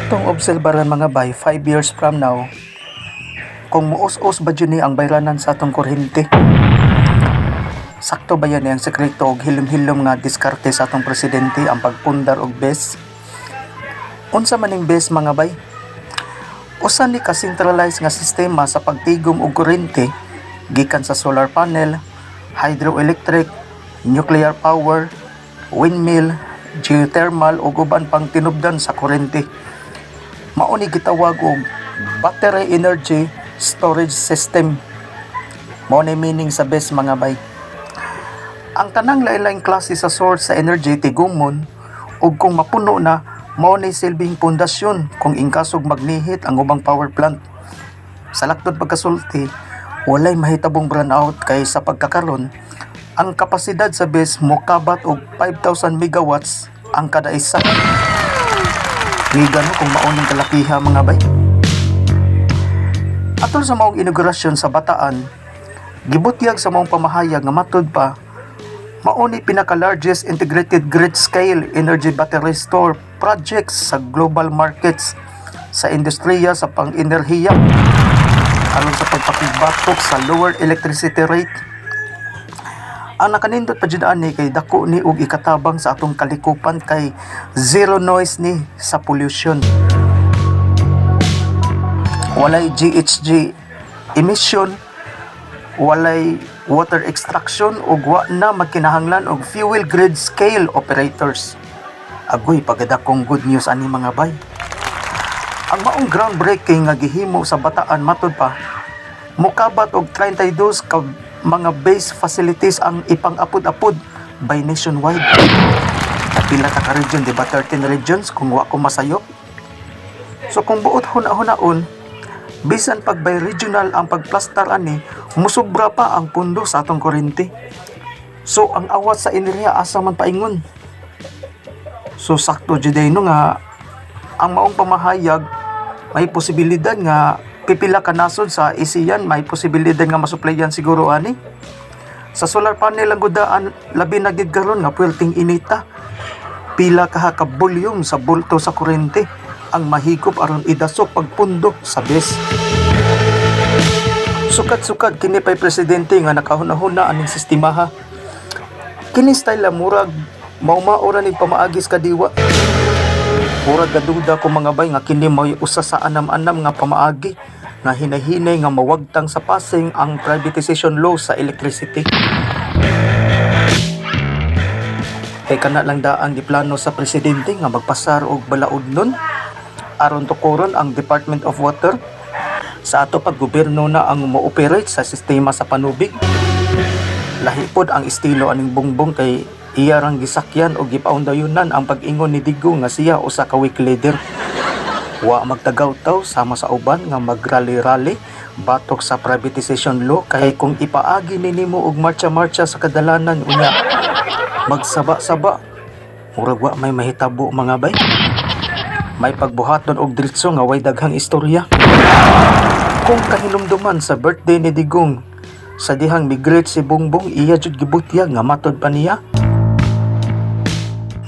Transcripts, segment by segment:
Atong obserbaran, mga bay, 5 years from now, kung muus-us ba jud ni ang bayranan sa atong kuryente. Sakto ba yan ang sekreto og hilom-hilom nga diskarte sa atong presidente, ang pagpundar og BESS? Unsa man ning BESS, mga bay? Usa ni ka centralized nga sistema sa pagtigom og kuryente gikan sa solar panel, hydroelectric, nuclear power, windmill, geothermal ug uban pang tinubdan sa kuryente. Mao ni gitawag og battery energy storage system. Mao ni meaning sa BESS, mga bay. Ang tanang lain-laing klase sa source sa energy tigumon ug kung mapuno na, mao ni silbing pundasyon kung ingkasog magnihit ang ubang power plant. Sa laktod pagkasulti, walay mahitabong brownout kay sa pagkakaron ang kapasidad sa BESS mokabat og 5,000 megawatts ang kada isa. Ngiga no kung mao ning kalakiha, mga bay. Atol sa maong inaugurasyon sa Bataan, gibutyag sa maong pamahayag nga matud pa mao ni pinaka-largest integrated grid scale energy battery store projects sa global markets sa industriya sa pang-enerhiya aron sa pagpakigbatok sa lower electricity rate. Ang nakanindot pa jud ani kay dako ni og ikatabang sa atong kalikupan kay zero noise ni sa pollution. Walay GHG emission, walay water extraction ug wa na magkinahanglan og fuel grid scale operators. Agoy, pagadakong good news ani, mga bay. Ang maong groundbreaking nga gihimo sa Bataan, matud pa mukabat og 32 ka mga BESS facilities ang ipang-apod-apod by nationwide. Pila ka region, di ba 13 regions kung wa ko masayop? So kung buot huna-hunaon, bisan pag by regional ang pagplastar ani, musubra pa ang pundo sa atong kuryente. So ang awat sa enerhiya, asa man paingon? So sakto jud no nga ang maong pamahayag, may posibilidad nga pipila ka nasod sa ASEAN may posibilidad nga masuplayan siguro ani. Sa solar panel ang gudaan, labi na gid karon nga puwerteng inita. Pila ka volume sa bulto sa kuryente ang mahigop aron idasok pagpundo sa BESS? Sukad-sukad kini pay presidente nga nakahuna-huna aning sistemaha. Kini style la murag maumao ra ning pamaagis kadiwa. Murag gaduda ko, mga bay, nga kini mao'y usa sa anam-anam nga pamaagi nga hinahinay nga mawagtang sa passing ang privatization law sa electricity. Kay kana lang daang giplano sa presidente nga magpasar og balaod nun aron tukuron ang Department of Water sa ato pag gobyerno na ang mo-operate sa sistema sa panubig. Lahi pod ang estilo aning Bongbong kay iya rang gisakyan og gipaundayunan ang pag-ingon ni Digong nga siya usa ka weak leader. Wa magtagaw-taw sama sa uban nga magrally-rally batok sa privatization law kay kung ipaagi ni nimo og marcha-marcha sa kadalanan unya magsaba-saba, murag wa may mahitabo, mga bay. May pagbuhaton og diretso nga way daghang istorya. Kung kahinumduman sa birthday ni Digong, sa dihang mi-greet si Bongbong, iya jud gibutyag nga matod pa niya,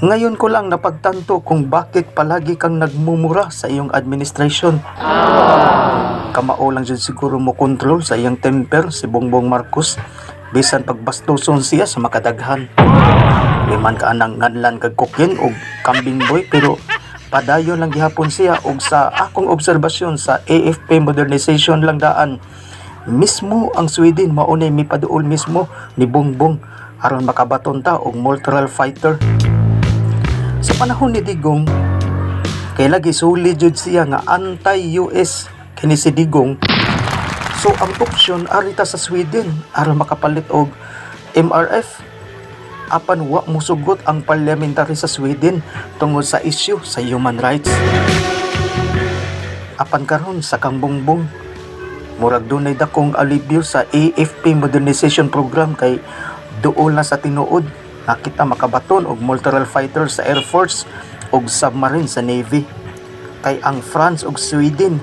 "Ngayon ko lang napagtanto kung bakit palagi kang nagmumura sa iyong administration." Kamao lang jud siguro mo kontrol sa iyang temper si Bongbong Marcos bisan pagbastuson siya sa makadaghan. Liman ka anang nganlan kag kukin og kambing boy, pero padayon lang gihapon siya. Og sa akong obserbasyon, sa AFP modernization lang daan mismo ang Sweden maunay mipaduol mismo ni Bongbong aron makabaton ta og multirole fighter. Sa panahon ni Digong, kay lagi suli jud siya nga anti-US kini si Digong. So ang option ari ta sa Sweden aron makapalit og MRF. Apan wa musugot ang parliamentary sa Sweden tungod sa issue sa human rights. Apan karon sa kang Bongbong, murag dunay dakong alibyo sa AFP modernization program kay duol na sa tinuod nga kita makabaton og multirole fighter sa Air Force ug submarine sa Navy. Kay ang France ug Sweden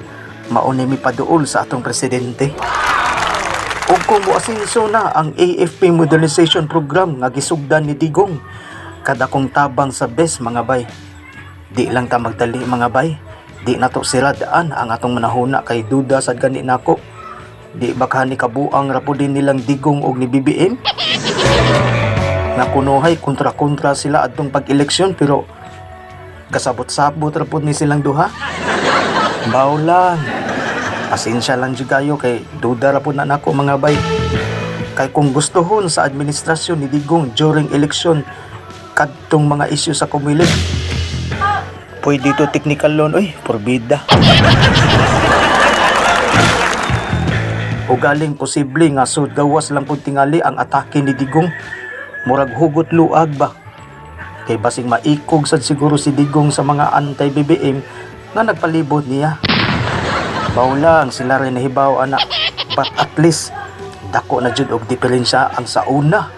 mao ni mipaduol sa atong presidente. Ug kung moasinso na ang AFP modernization program nga gisugdan ni Digong, kadakong tabang sa BESS, mga bay. Di lang ta magdali, mga bay. Di nato sila daan ang atong manahuna kay duda sad gani nako. Di ba ni kabuang ra pud din nilang Digong og ni BBM? Nga kunohay kontra-kontra sila adtong pag-eleksyon, pero kasabot-sabot ra pud ni silang duha. Baw lang. Pasensya lang jud kayo kay duda ra pud na nako, mga bay. Kay kung gustohon sa administrasyon ni Digong during election kadtong mga isyu sa Comelec, pwede to technical loan, uy, porbida. O galing posible nga sud gawas lang pud tingali ang atake ni Digong. Murag hugot luag ba? Kay basing maikog sad siguro si Digong sa mga anti-BBM nga nagpalibot niya. Baw lang, sila rin nahibaw ana. But at least dako na jud og diferensya ang sa una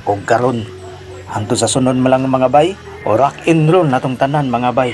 og karon. Hangtod sa sunod malang, mga bay, o rock and roll natong tanan, mga bay.